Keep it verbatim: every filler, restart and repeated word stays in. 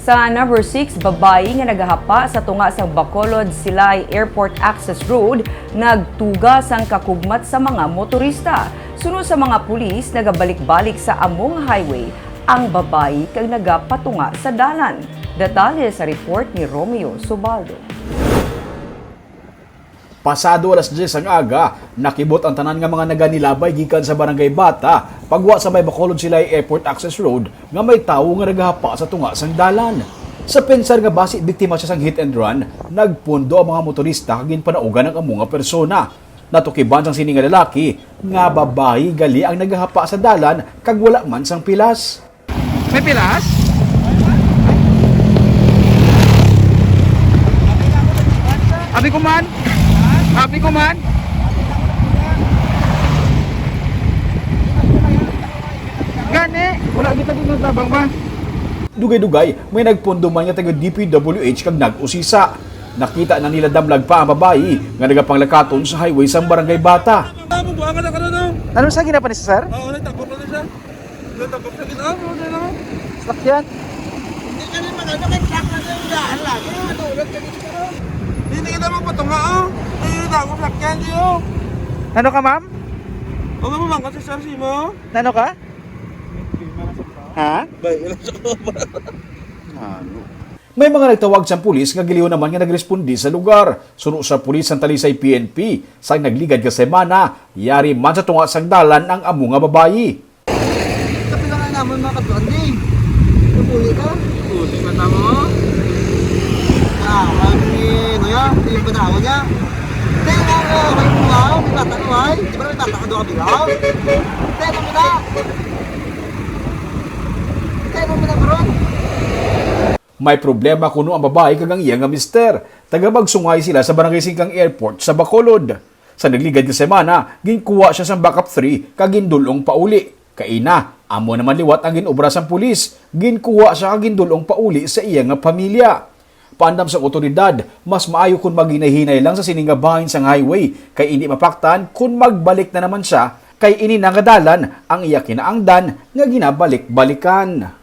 Sa number six, babayi nga nagahapa sa tunga sang Bacolod Silay Airport Access Road nagtuga sang kakugmat sa mga motorista. Suno sa mga pulis, nagabalik-balik sa amo nga highway ang babayi kag nagapatunga sa dalan. Detalye sa report ni Romeo Subaldo. Pasado alas diyes sang aga, nakibot ang tanan nga mga naganilabay gikan sa Barangay Bata, pagwa sa may Bacolod Silay Airport Access Road nga may tawo nga nagahapa sa tunga sang dalan. Sa pensar nga basi biktima siya sang hit and run, nagpundo ang mga motorista kag ginpanaugan ang amo nga persona. Natukiban sang sini nga lalaki nga babayi gali ang nagahapa sa dalan kag wala man sang pilas. May pilas? Abi ko man. Abi ko man. Gani. Wala kita din nagtabang ba? Dugay-dugay, may nagpundo man nga taga D P W H kag nag-usisa. Nakita na nila damlag pa ang babayi nga nagapanglakaton sa highway sang Barangay Bata. Ano sa ginapa ni sir? Oo, nagtabok na siya. Nagtabok sa gitna, ano na naman? Sakyan. Hindi ka rin magano, kay truck na yung daan lagi. Ano, ulat ka dito, pero hindi kita magpatunga, oh. Ay, yung dako, sakyan, di, oh. Ano ka, ma'am? Ano mo, mangkot sa sir, si mo? Nano ka? Ha? Bay, ilang sa ko ba? Ano? May mga nagtawag sang pulis nga giliw naman nga nagresponde sa lugar. Suno sa pulis sang Talisay P N P, sang nagligad nga semana, yari man sa tunga sang dalan ang amo nga babayi. Kapila nga namon mga kadtuan, di? Napuli ka? Napuli ka tamo? Ah, kami ni, ano ya? Yung panahon niya. Di nga, ah, may mga, may bata na, ay. Di ba may bata ka doon kabila? Di, ano mo na? Di, ano mo na, bro? May problema kuno ang babayi kag ang iya nga mister. Taga Magsungay sila sa Barangay Singkang Airport sa Bacolod. Sa nagligad nga semana, ginkuha siya sang backup three kag gindul-ong pauli. Kaina, amo naman liwat ang gin-obra sang pulis. Ginkuha siya kag gindul-ong pauli sa iya nga pamilya. Paandam sang awtoridad, mas maayo kon maghinay-hinay lang sa sini nga bahin sang highway, kay indi mapaktan kon magbalik na naman siya, kay ini na nga dalan ang iya kinaangdan nga ginabalik-balikan.